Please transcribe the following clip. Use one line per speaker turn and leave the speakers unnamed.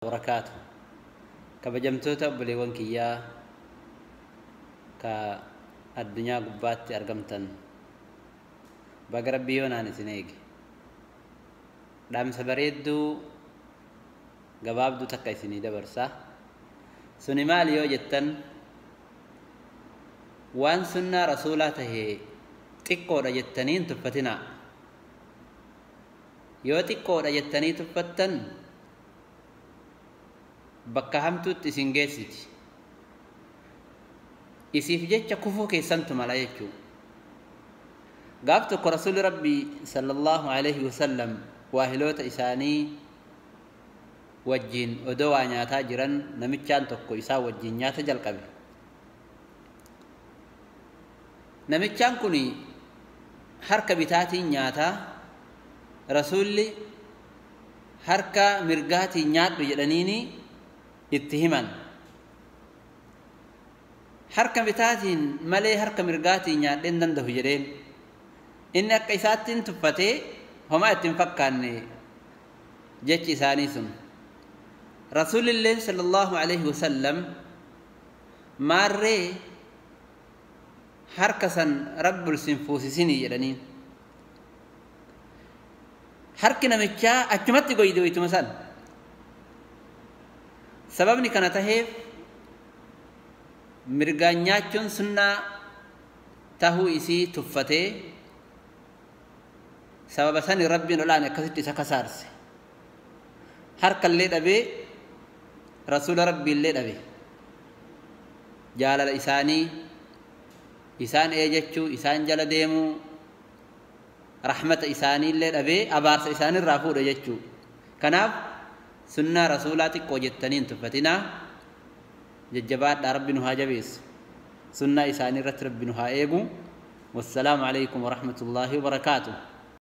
Wabarakaatu. Kabajamtoota obboleewwan kiyyaa ka addunyaa gubbaatti argamtan, baga Rabbii yoonaan isin eege. Dhaamsa bareedduu gabaabduu takka isinii dabarsa. Suni maali yoo jettan, waan sunnaa rasuulaa tahe xiqqoodha jettanii hin tuffatinaa. Yoo xiqqoodha jettanii tuffattan, bakka hamtuutti isin geessiti. Isiif jecha kufuu keessantu mala jechuu. Gaaf tokko Rasuulli Rabbii sallallahu alaihi wasallam waahiloota isaanii wajjiin odoo waa nyaataa jiran, namichaan tokko isaan wajjiin nyaata jalqabe. Namichaan kun harka bitaatiin nyaataa, Rasuulli harka mirgaatiin nyaadhu jedhaniini itti himan. Harka bitaatiin malee harka mirgaatiin nyaadheen danda'u jedheen. Inni akka isaattiin tuffatee homaa itti hin fakkaanne jechi isaanii sun. Rasuulilleen sallallahu alaihi wasallam maarree harka san Rabbul sin fuusisinii jedhaniin. Harki namichaa achumatti goyde waytuma san. Sababni kana taheef mirgaan nyaachuun sunnaa tahuu isii tuffatee, sababa sani Rabbiin olaane akkasitti isa kasaarse. Harkallee dhabee, Rasuula Rabbiillee dhabe. Jaalala isaanii, isaan eejechuu, isaan jala deemuu, rahmata isaaniillee dhabee, abaarsa isaanirraa fuudha jechuu. Kanaaf sunnaa rasuulaa xiqqoo jettanii hin tuffatinaa. Jajjabaadhaa, Rabbi nu haa jabeessu. Sunnaa isaanii irratti Rabbi nu haa eegu. Wassalaamu alaikum warahmatullaahi wabarakaatuh.